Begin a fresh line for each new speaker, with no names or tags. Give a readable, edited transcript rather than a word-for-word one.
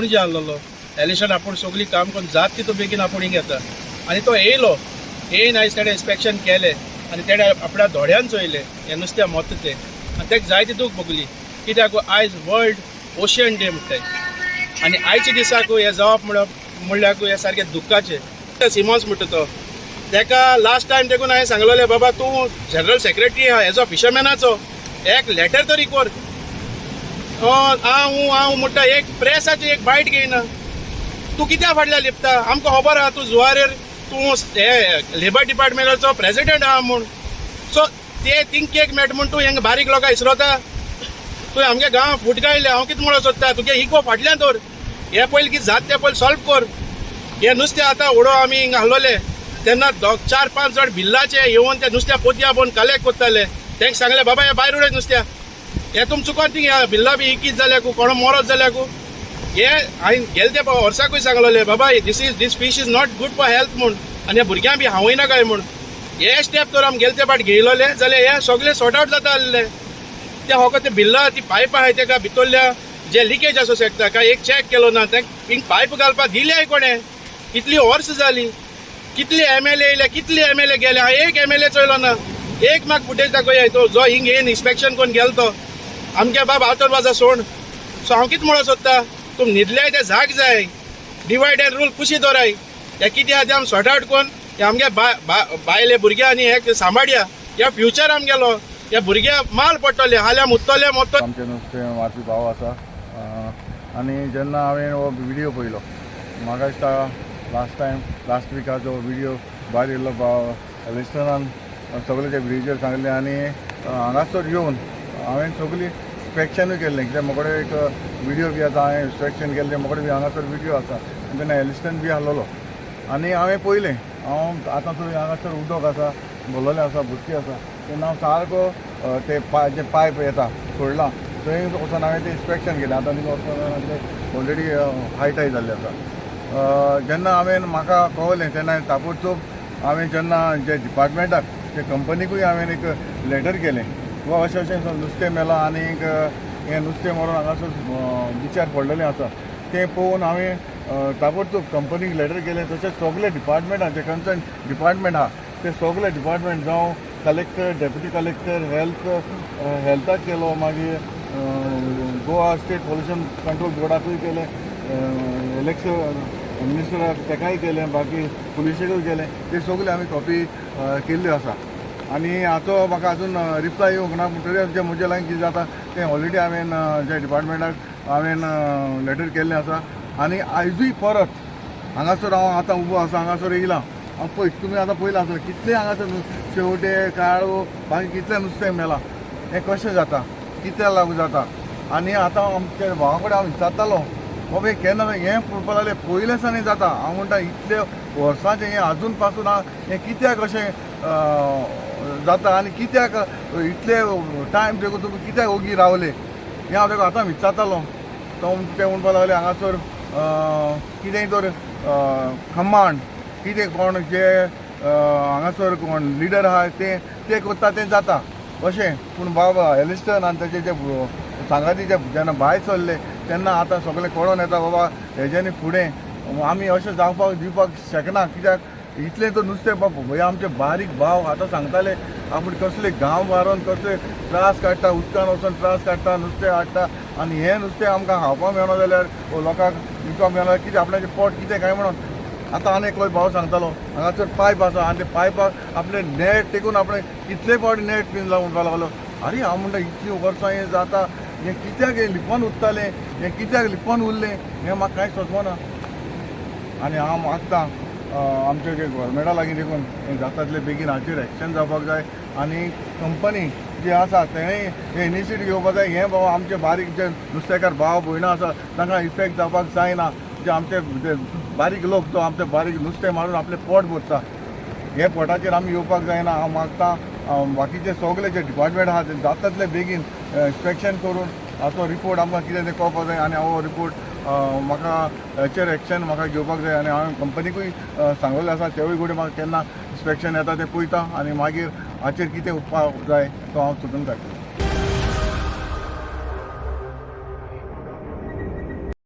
पणजे आहलोलो. एलिशन आपूण सगळी काम करून जात तितू बेगीन आपूण हिंग येता आनी तो येयलो. येयन आयज तेणें इन्स्पेक्शन केलें आनी तेणें आपल्या दोळ्यान चोयलें हें नुस्त्या मोत्ता तें आनी तेका जायती दूख भोगली, कित्याक आयज वर्ल्ड ओशन डे म्हणटाय आनी आयच्या दिसाक हें जावप म्हणल्यार हें सारकें दुख्खाचें. सिमोन्स म्हणटा तो, तेका लास्ट टायम तेकून हांवें सांगलेलें, बाबा तूं जनरल सेक्रेटरी आहा एज अ फिशरमॅनाचो, एक लेटर तरी कर. हांव हांव म्हणटा, एक प्रेसाची एक बायट घेयना. तूं कित्या फाटल्यान लिपता? आमकां खबर आहा, तूं जुवारेर तूं हे लेबर डिपार्टमेंटाचो प्रेसिडेंट आहा म्हूण. सो ते थिंग केक मेळटा म्हूण तूं हेंगा बारीक लोकां इसरोता. तुवें आमगे गांव फूट गायले. हांव कितें म्हणूंक सोदता, तुगे इगो फाटल्यान दवर. हे पयलीं कितें जाता तें पयलीं सॉल्व कर. हे नुस्तें आतां उडो आमी हिंगा आहलोले तेन्ना दोग चार पांच जाण बिल्लाचे येवन ते नुस्त्या पोतया पळोवन कलेक्ट करताले. तांकां सांगलें, बाबा हे भायर उडय नुस्त्या, हे तुम चुकोन थिंग ह्या बिल्ला बी इकीत जाल्याकू, कोण मरत जाल्याकू. हे हांवें गेले ते वर्साकूय सांगलेले, बाबा this fish is not good for health म्हूण आनी ह्या भुरग्यांक बी हांवय काय म्हूण. हे स्टेप तर आमी गेले ते फाट घेयलोले जाल्यार हे सगळे सॉर्ट आवट जाता आसले. ते हो ते बिल्ला ती पायप आहाय, तेका भितरल्या जे लिकेज आसूं शकता काय एक चॅक केलो ना. ते हिंग पायप घालपाक दिले कोणें? इतली वर्स जाली, कितली एमएलए येयले, कितली एमएलए गेले, हांवें एक एमएलए चोयलो ना. एक म्हाका फुटेज दाखोया, तो जो हिंग येयन इन्स्पेक्शन करून गेलो तो आमगे बाब आतर वाजा सोड. सो हांव कितें म्हणूंक सोदता, तुमी न्हिदल्याय ते जाग जाय. डिवायड एंड रूल कुशी दवराय. हे कितें आहा तें आमी सॉर्ट आवट करून हे आमगे बायले भुरग्यां आनी हे सांबाळया. ह्या फ्युचर आमगेलो, ह्या भुरग्यां माल पडटले हाल्या मुत्तले मोत्तले.
आमचे नुस्तें मारपी भाव आसा आनी जेन्ना हांवें हो व्हिडियो पळयलो, म्हाका दिसता लास्ट टायम लास्ट विकाचो व्हिडियो भायर येयल्लो, भाव एलिस्टनान सगळे ते व्हिडियोचेर सांगले आनी हांगासर येवन हांवें सगळी इन्स्पेक्शनूय केल्लें, कित्याक म्हजे एक व्हिडियो बी आसा. हांवें इन्स्पेक्शन केल्लें, म्हजे बी हांगासर व्हिडियो आसा. आनी तेन्ना एलिस्टन बी आहलोलो आनी हांवें पळयलें. हांव आतां थंय हांगासर उदक आसा, भरलेलें आसा, बुरशी आसा. तेन्ना हांव सारको ते जे पायप येता सोडला थंय वचोन हांवें तें इन्स्पेक्शन केलें. आतां थिंगा वचोन ते ऑलरेडी हाय टायड जाल्लें आसा. जेन्ना हांवें म्हाका कळलें तेन्ना ताबडतोब हांवें जेन्ना जे डिपार्टमेंटाक, ते कंपनीकूय हांवें एक लेटर केलें, बाबा अशें अशें नुस्तें मेलां आनी हें नुस्तें मरोन हांगासर बिचार पडलेलें आसा. तें पळोवन हांवें ताबडतोब कंपनीक लेटर केलें. तशेंच सगळे डिपार्टमेंटां जे कन्सर्न डिपार्टमेंट आहा ते सगळे डिपार्टमेंट, जावं कलेक्टर, डेप्युटी कलेक्टर, हेल्थ, हेल्थाक केलो, मागीर गोवा स्टेट पोल्युशन कंट्रोल बोर्डाकूय केलें, इलेक्शन मिनिस्टराक तेकाय केलें, बाकी पुलिशेकूय केलें. ते सगळे आमी कॉपी केल्ल्यो आसा आनी हाचो म्हाका अजून रिप्लाय येवंक ना. पूण तरी जें म्हजे लागीं कितें जाता तें ऑलरेडी हांवें जे डिपार्टमेंटाक हांवें लेटर केल्लें आसा. आनी आयजूय परत हांगासर हांव आतां उबो आसा, हांगासर येयलां हांव. पळय, तुमी आतां पळयलां आसतलें कितलें हांगासर शेवटे, काळो, बाकी कितलें नुस्तें मेलां. हें कशें जाता, कित्याक लागून जाता? आनी आतां आमच्या भावा कडेन हांव विचारतालो, बाबा हें केन्ना हें पळोवपाक लागलें, पयलें सावन जाता. हांव म्हणटा, इतले वर्सांचें हें आजून पासून हें कित्याक अशें जाता आनी कित्याक इतले टायम देखून तुमी कित्याक ओगी रावले, हें हांव ताका आतां विचारतालो. तो ते म्हणपाक लागले, हांगासर कितेंय तर कमांड कितें कोण जे हांगासर कोण लिडर आहा ते ते करता तें जाता अशें. पूण बाबा एलिस्टन आनी तेजे जे सांगाती जे जेन्ना भायर सरले तेन्ना आतां सगळें कळोन येता, बाबा हेज्यानी फुडें आमी अशें जावपाक दिवपाक शकना, कित्याक इतलें तर नुस्तें बाबा हे आमचे बारीक भाव आतां सांगताले, आपूण कसले गांव मारून कसले त्रास काडटा, उदकान वचून त्रास काडटा, नुस्तें हाडटा आनी हें नुस्तें आमकां खावपाक मेळना जाल्यार लोकांक विकपाक मेळना, कितें आपणाचें पोट कितें काय म्हणून. आतां आनी एकलो भाव सांगतालो, हांगासर पायप आसा आनी ते पायपाक आपले नेट टेकून आपणे कितले फावटी नेट पिंजला म्हणपाक लागलो. आरे, हांव म्हणटा, इतलीं वर्सां हें जाता, हें कित्याक हें लिपोन उरतालें, हें कित्याक लिपोन उरलें, हें म्हाका कांय समजना. आनी हांव मागतां आमचे जे गोवोरमेंटा लागीं देखून हें जाता तितले बेगीन हाचेर एक्शन जावपाक जाय आनी कंपनी जी आसा तेणें हें इनिशिएटीव घेवपाक जाय. हें बाबा आमचे बारीक जे नुस्तेकार भाव भयणां आसा तांकां इफेक्ट जावपाक जायना. जे आमचे जे बारीक लोक तो आमचे बारीक नुस्तें मारून आपलें पोट भरता, हे पोटाचेर आमी येवपाक जायना. हांव मागतां बाकीचे सगळे जे डिपार्टमेंट आहा ते जाता तितले बेगीन इन्स्पेक्शन करून हाचो रिपोर्ट आमकां कितें तें कळपाक जाय आनी हो रिपोर्ट म्हाका हेचेर एक्शन म्हाका घेवपाक जाय. आनी हांवें कंपनीकूय सांगलेलें आसा, तेवूय कडेन म्हाका केन्ना इन्स्पेक्शन येता तें पळयता आनी मागीर हाचेर कितें उपाय जाय तो हांव सोदून काडटा.